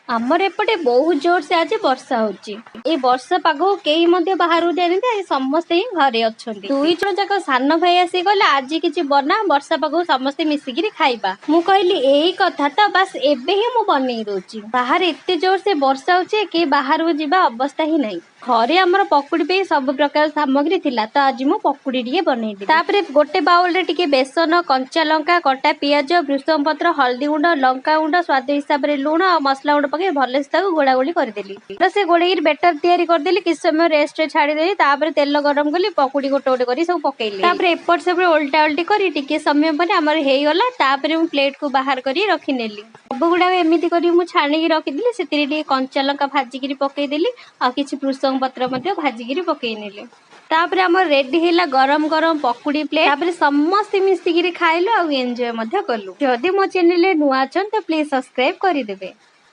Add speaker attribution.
Speaker 1: ଆମର ଏପଟେ ବହୁତ ଜୋରସେ ଆଜି ବର୍ଷା ହଉଛି। ଏଇ ବର୍ଷା ପାଗକୁ କେହି ମଧ୍ୟ ବାହାରକୁ ଯାଇନାହାନ୍ତି, ଆଜି ସମସ୍ତେ ହିଁ ଘରେ ଅଛନ୍ତି। ଦୁଇ ଜଣ ଯାକ ସାନ ଭାଇ ଆସି କହିଲେ, ଆଜି କିଛି ବନା, ବର୍ଷା ପାଗକୁ ସମସ୍ତେ ମିଶିକିରି ଖାଇବା। ମୁଁ କହିଲି, ଏଇ କଥା ତ, ବାସ୍ ଏବେ ହିଁ ମୁଁ ବନେଇ ଦଉଛି। ବାହାରେ ଏତେ ଜୋରସେ ବର୍ଷା ହଉଛି, କେହି ବାହାରକୁ ଯିବା ଅବସ୍ଥା ହିଁ ନାହିଁ। ଘରେ ଆମର ପକୁଡ଼ି ପାଇଁ ସବୁ ପ୍ରକାର ସାମଗ୍ରୀ ଥିଲା, ତ ଆଜି ମୁଁ ପକୁଡ଼ି ଟିକେ ବନେଇଦେଲି। ତାପରେ ଗୋଟେ ବାଉଲରେ ଟିକେ ବେସନ, କଞ୍ଚା ଲଙ୍କା, କଟା ପିଆଜ, ଭୃଷଙ୍ଗ ପତ୍ର, ହଳଦୀ ଗୁଣ୍ଡ, ଲଙ୍କା ଗୁଣ୍ଡ, ସ୍ୱାଦ ହିସାବରେ ଲୁଣ ଆଉ ମସଲା ଗୁଣ୍ଡ ପକେଇ ଭଲସେ ତାକୁ ଗୋଳା ଗୋଳି କରିଦେଲି। ତ ସେ ଗୋଳେଇକି ବେଟର ତିଆରି କରିଦେଲି। କିଛି ସମୟ ରେଷ୍ଟରେ ଛାଡ଼ିଦେଲି। ତାପରେ ତେଲ ଗରମ କଲି, ପକୁଡ଼ି ଗୋଟେ ଗୋଟେ କରି ସବୁ ପକେଇଲି। ତାପରେ ଏପଟ ସେପଟ ଓଲଟା ଓଲଟି କରି ଟିକେ ସମୟ ପରେ ଆମର ହେଇଗଲା। ତାପରେ ମୁଁ ପ୍ଲେଟକୁ ବାହାର କରି ରଖିନେଲି। ସବୁ ଗୁଡାକ ଏମିତି କରି ମୁଁ ଛାଣିକି ରଖିଦେଲି। ସେଥିରେ ଟିକେ କଞ୍ଚା ଲଙ୍କା ଭାଜିକିରି ପକେଇଦେଲି ଆଉ କିଛି ଭୃଷଙ୍ଗ ପତ୍ର ମଧ୍ୟ ଭାଜିକିରି ପକେଇ ନେଲି। ତାପରେ ଆମର ରେଡି ହେଲା ଗରମ ଗରମ ପକୁଡ଼ି ପ୍ଲେଟ୍। ତାପରେ ସମସ୍ତେ ମିଶିକିରି ଖାଇଲୁ ଆଉ ଏନ୍ଜୟ ମଧ୍ୟ କଲୁ। ଯଦି ମୋ ଚ୍ୟାନେଲରେ ନୂଆ ଅଛନ୍ତି, ତ ପ୍ଲିଜ ସବସ୍କ୍ରାଇବ କରିଦେବେ।